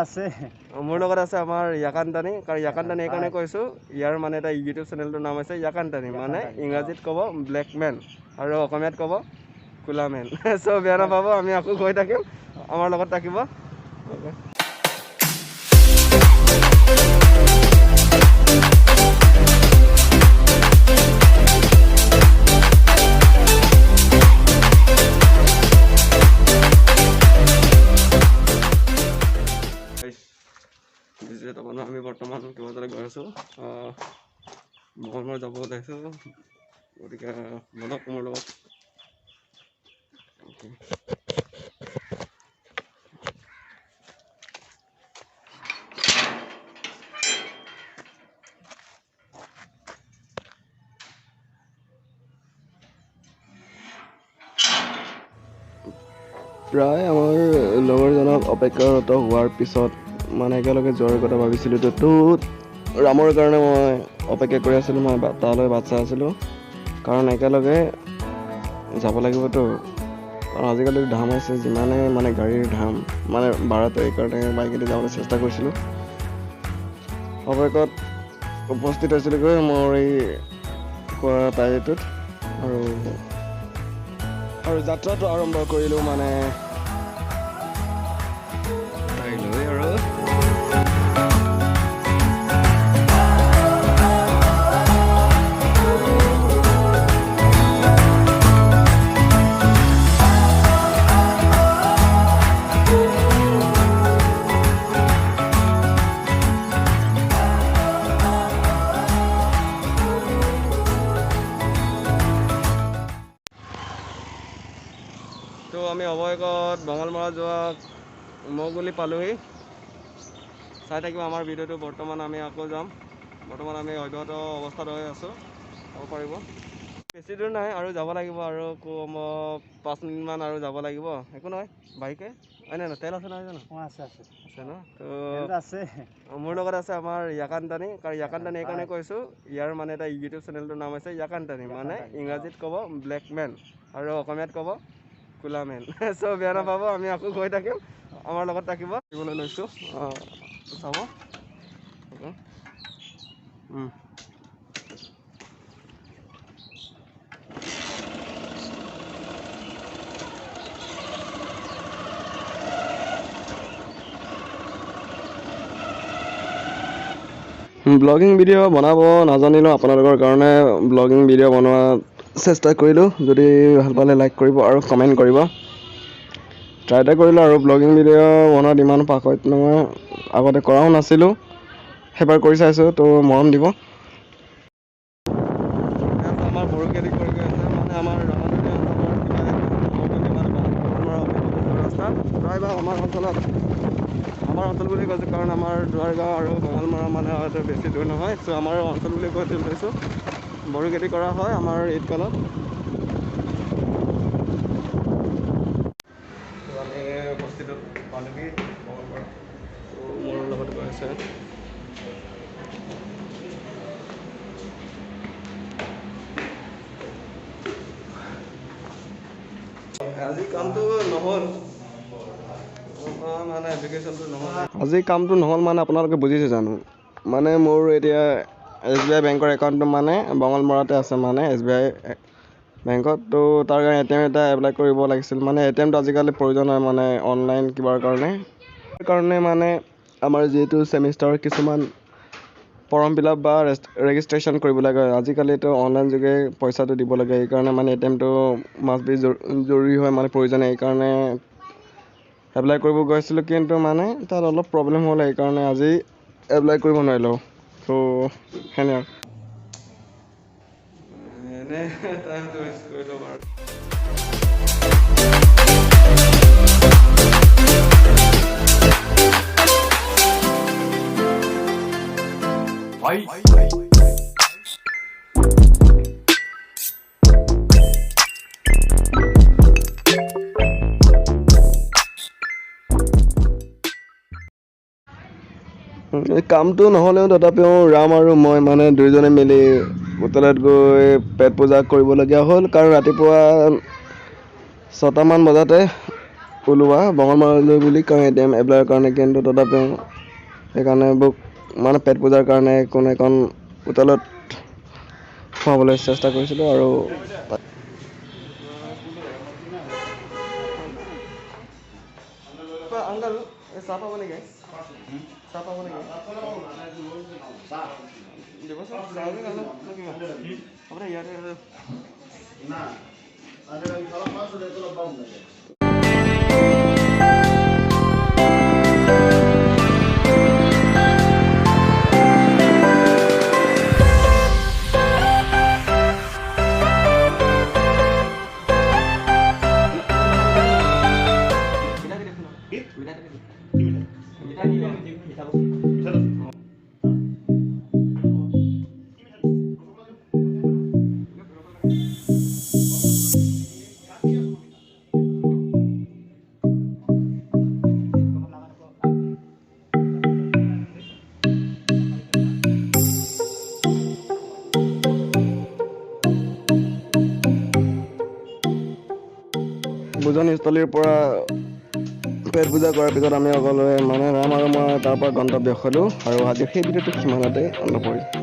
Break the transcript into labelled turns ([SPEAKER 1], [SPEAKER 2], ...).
[SPEAKER 1] আছে।
[SPEAKER 2] মোৰ লগত আছে আমাৰ ইয়াকান্তানি। কাৰণ ইয়াকান্তানি এইকাৰণে কৈছোঁ, ইয়াৰ মানে এটা ইউটিউব চেনেলটোৰ নাম হৈছে ইয়াকান্তানি, মানে ইংৰাজীত ক'ব ব্লেক মেন আৰু অসমীয়াত ক'ব কোলা মেন। চ' বেয়া নাপাব, আমি আকৌ গৈ থাকিম, আমাৰ লগত থাকিব। আমি বৰ্তমান কিবা এটালৈ গৈ আছোঁ, মঙলবাৰ যাব ওলাইছোঁ, গতিকে বলক মোৰ লগত। প্ৰায় আমাৰ লগৰজনক অপেক্ষাৰত হোৱাৰ পিছত মানে একেলগে যোৱাৰ কথা ভাবিছিলোঁ। তো ৰামৰ কাৰণে মই অপেক্ষা কৰি আছিলোঁ, মই তালৈ বাট চাই আছিলোঁ, কাৰণ একেলগে যাব লাগিবতো। কাৰণ আজিকালি ধাম আছে, যিমানে মানে গাড়ীৰ ধাম মানে ভাড়াটো, এইকাৰণে বাইকেদি যাবলৈ চেষ্টা কৰিছিলোঁ। অপেক্ষাত উপস্থিত হৈছিলোঁগৈ মোৰ এই কোৱা ঠাইটোত, আৰু আৰু যাত্ৰাটো আৰম্ভ কৰিলোঁ মানে তাইলৈ। আৰু তো আমি অৱশেষত বঙালমৰা যোৱা মৌগুলি পালোহি। চাই থাকিব আমাৰ ভিডিঅ'টো। বৰ্তমান আমি আকৌ যাম, বৰ্তমান আমি অব্যাহত অৱস্থাত হৈ আছোঁ, চাব পাৰিব। বেছি দূৰ নাই আৰু যাব লাগিব, আৰু 5 মিনিটমান আৰু যাব লাগিব। একো নহয়, বাইকে হয় নাই, তেল আছে নহয় জানো?
[SPEAKER 1] আছে আছে
[SPEAKER 2] আছে ন? তো
[SPEAKER 1] আছে।
[SPEAKER 2] মোৰ লগত আছে আমাৰ ইয়াকান্তানি। কাৰণ ইয়াকান্তানি এইকাৰণে কৈছোঁ, ইয়াৰ মানে এটা ইউটিউব চেনেলটোৰ নাম হৈছে ইয়াকান্তানি, মানে ইংৰাজীত ক'ব ব্লেক মেন আৰু অসমীয়াত ক'ব কোলা মেন। চ' বেয়া নাপাব, আমি আকৌ গৈ থাকিম, আমাৰ লগত থাকিব। দিবলৈ লৈছোঁ, চাব। ব্লগিং ভিডিঅ' বনাব নাজানিলেও আপোনালোকৰ কাৰণে ব্লগিং ভিডিঅ' বনোৱা চেষ্টা কৰিলোঁ। যদি ভাল পালে লাইক কৰিব আৰু কমেণ্ট কৰিব। ট্ৰাই এটা কৰিলোঁ আৰু ব্লগিং ভিডিঅ' বনোৱাত ইমান পাকৈত নহয়, আগতে কৰাও নাছিলোঁ, সেইবাৰ কৰি চাইছোঁ, তো মৰম দিব। আমাৰ বড়ো খেতি কৰি গৈ আছে, মানে আমাৰ ৰঙানদী অঞ্চলৰ কিবা ৰাস্তা প্ৰায়ভাগ আমাৰ অঞ্চলত, আমাৰ অঞ্চল বুলি কৈছোঁ কাৰণ আমাৰ দুৱাৰগাঁও আৰু বঙালমৰা মানে হয়তো বেছি দূৰ নহয়, চ' আমাৰ অঞ্চল বুলি কৈ লৈছোঁ। বড়ো খেতি কৰা হয় আমাৰ ঈদকালত। আমি উপস্থিত পালোহি বঙালমৰা, মোৰ লগত গৈ আছে। আজি কামটো নহ'ল, মানে এপ্লিকেশ্যনটো নহ'ল। আজি কামটো নহ'ল মানে আপোনালোকে বুজিছে জানো? মানে মোৰ এতিয়া এছ বি আই বেংকৰ একাউণ্টটো মানে বঙালমৰাতে আছে, মানে এছ বি আই বেংকত। তো তাৰ কাৰণে এ টি এম এটা এপ্লাই কৰিব লাগিছিল। মানে এ টি এমটো আজিকালি প্ৰয়োজন হয়, মানে অনলাইন কিবাৰ কাৰণে। কাৰণে মানে আমাৰ যিহেতু ছেমিষ্টাৰৰ কিছুমান ফৰ্ম ফিল আপ বা ৰেজিষ্ট্ৰেশ্যন কৰিব লাগে, আজিকালিতো অনলাইন যোগে পইচাটো দিব লাগে, সেইকাৰণে মানে এ টি এমটো মাষ্ট বি জৰুৰী হয়, মানে প্ৰয়োজন। সেইকাৰণে এপ্লাই কৰিব গৈছিলোঁ, কিন্তু মানে তাত অলপ প্ৰব্লেম হ'ল, সেইকাৰণে আজি এপ্লাই কৰিব নোৱাৰিলোঁ। ত' সেনে আৰু এনে টাইমটো ৱেষ্ট কৰিলোঁ বাৰু। কামটো নহ'লেও তথাপিও ৰাম আৰু মই মানে দুয়োজনে মিলি হোটেলত গৈ পেট পূজা কৰিবলগীয়া হ'ল, কাৰণ ৰাতিপুৱা 6টামান বজাতে ওলোৱা বঙালমৰালৈ বুলি, কাৰণ এ টি এম এপ্লাইৰ কাৰণে। কিন্তু তথাপিও সেইকাৰণে মোক মানে পেট পূজাৰ কাৰণে কোনো এখন হোটেলত সোমাবলৈ চেষ্টা কৰিছিলোঁ। আৰু আংকল, চাহ পাব নেকি? চাহ পাব নেকি? দিবচোন। আপোনাৰ ইয়াতে। ভোজনস্থলীৰ পৰা পেট পূজা কৰাৰ পিছত আমি সকলোৱে, মানে ৰাম আৰু মই, তাৰ পৰা গন্তব্য হ'লোঁ। আৰু আজি সেই ভিডিঅ'টো সিমানতে অন্ত পৰিল।